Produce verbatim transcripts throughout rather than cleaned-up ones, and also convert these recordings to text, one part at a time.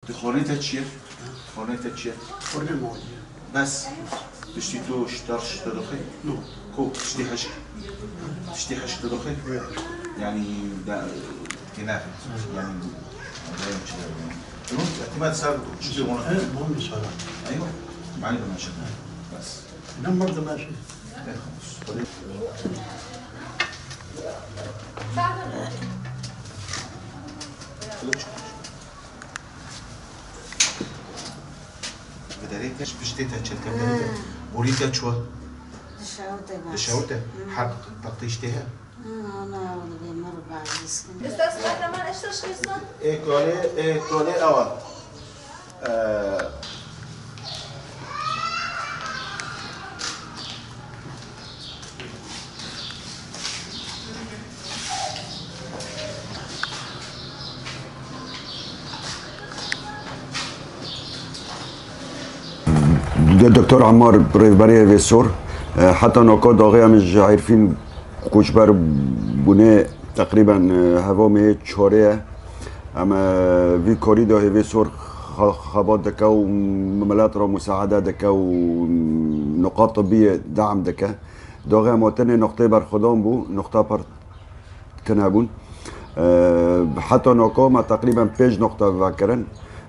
Xornê te çi ye? Xornê te çi ye? Xornê maliye. Bes. Piştî tu ji te re şite doxê? No. Ku piştî hişk? Piştî hişk tu doxê? Wê. Yani da kênaxê. Yani dayım çi der yani. Tamam, ihtimal sar çi de ona. Evet, tamam inşallah. Eywa. Mali ben aşağı. Bes. Ne mırdı ben şey. Bi derê te ji piştê te çilke. Hmm. Borî te çi? Dişewite bas. Dişewite? Hmm. Heq teqtîş tê he? Hmm, ana, o da bir mır bazı sıkıntı. Üstad, Kahraman, eşte şkistan? Ê kolê, ê kolê ewa. Ee, Doktor Ammar, rêvberê Hêvê Sor, e, heta noko daxê em ji Êrfîn koçber bûne, teqrîben, e, heva mehê çarê ye. Em, e, vî karî de Hêvê Sor xa-, xebat dike û milet re musaade dike û nuqat tibbiyê deam dike. Daxê em hatinê noqtê berxwedan bû, noqta pir tune bûn. E, heta noko me teqrîben pênc noqta vekirin.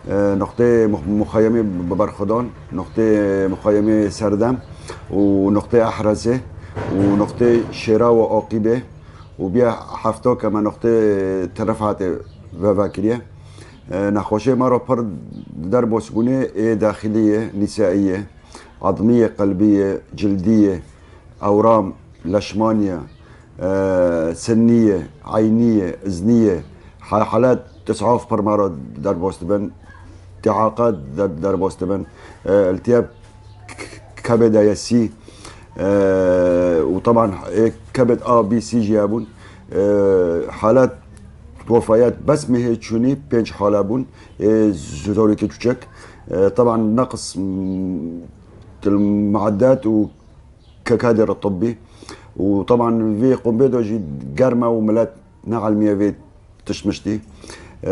E, noqtê mux-, muxeyemê bi berxwedan, noqtê muxeyemê serdem û noqtê Ehrezê û noqtê Şêra û Aqîbê û biya hefta ke me noqtê Tirifetê ve vekiriye. E, nexweşê me re pir derbas bûne ê daxilî ye, nîsaî ye, admî ye, qelbî ye, cildî ye, ewram, leşmaniye, e, sinnî ye, eynî ye, iznî ye. Ha-, halet isaf pir me re derbas dibin, tiaqa der-, derbas dibin. E, iltiyab k-, k-, kebê de ye sî. E, û teban, e, kebêd A, B, C jî hebûn. E, halet wefayet bes mehê çûnî pênc hale bûn. E, zorokê çûçek. E, teban neqis, m, til muaddat û ke-, kadir tibbî. Û teban vê qumbê de jî germ e û milet ne elmiye vê tişt miştî. Ee,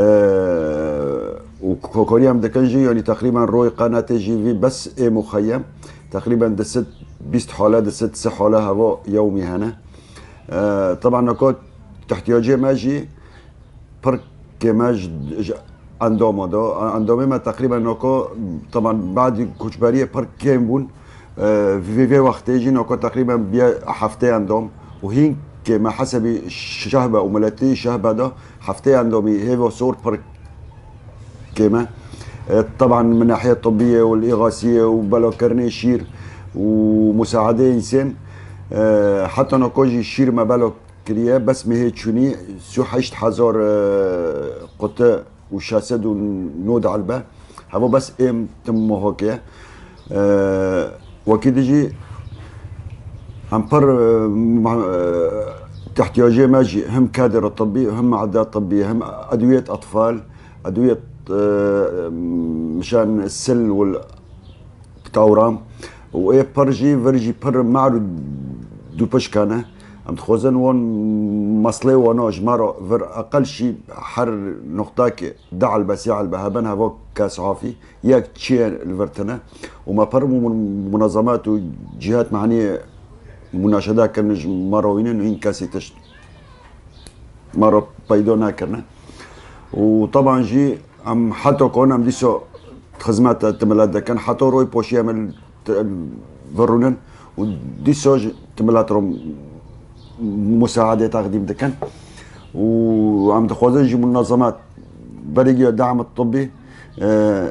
û kokorî em dikin jî, yanî teqrîben royê qenatê jî vî bes ê muxeyem. Teqrîben di sed bîst hale, di sed sî hale heva yewmî hene. Ee, teban nako ihtiyacê me jî pir kêm e ji, ji endama de. Endamê me teqrîben nako, teban badî koçberiyê pir kêm bûn. Ee, vê, vê wextê jî nako teqrîben biye heftê endam û hîn kêm e hesebî şehbe û miletî şehbe de heftê endamî Hêva Sor pir kêm e. Ee, teban min nahiyê tibbiyê û îxasiyê û belakirinê şîr û musaadeyê însên, ee, heta nako jî şîr me bela kiriye, bes mehê çûnî sî û heşt hezar, e, quti û şeş sed û nod elbe. Heva bes êm tim mohokê. E, wekî di jî em pir, e, ma-, e, ihtiyacê me jî him kadir tibbî, him maade tibbî, him edwiyet atfal, edwiyet, e, mişan sil wal tawram û ê pir jî vir jî pir mar û dûpişka ne. Em dixwazin wan meslê wana ji me re vir eqel jî her noqtakê du elbe, sê elbe heben heva kesafî yek çiyê li vir tine û me pir mun-, munezemat û cihat mehaniyê munaşede kirin ji me re wînin û hîn kesî tişt me re peyda nekirine. Û teban jî em heta kon em dîsa xizmeta ti milet dikin, heta roy poşî em li ti-, virûnin û dîsa ji ti milet re musaadê teqdîm dikin. Û em dixwazin jî munezemat berî giya dam tibbî, e,